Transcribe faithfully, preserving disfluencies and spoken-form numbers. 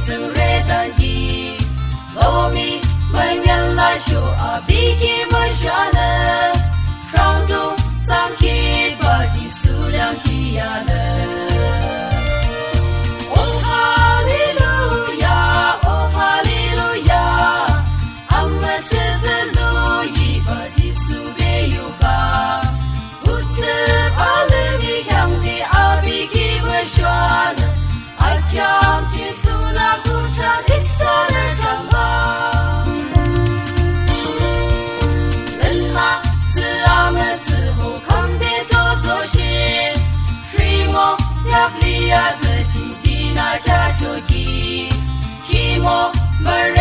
tsüngre dangki. Lomi münyan lasho api ki müshanü, rhangdung tsangkhiba Jisu leangkhi yanü. Oh, hallelujah, oh, hallelujah. Amüsüh züluyiba Jisu be yoka. Utsü alümi khyangde api ki müshanü. Akheam Jisu la kuthra lisanü thramba. Lünma tsü amütsü ho kamde zozoshi. Rhimo yakli atsü chingjinü kyachoki. Khimo müre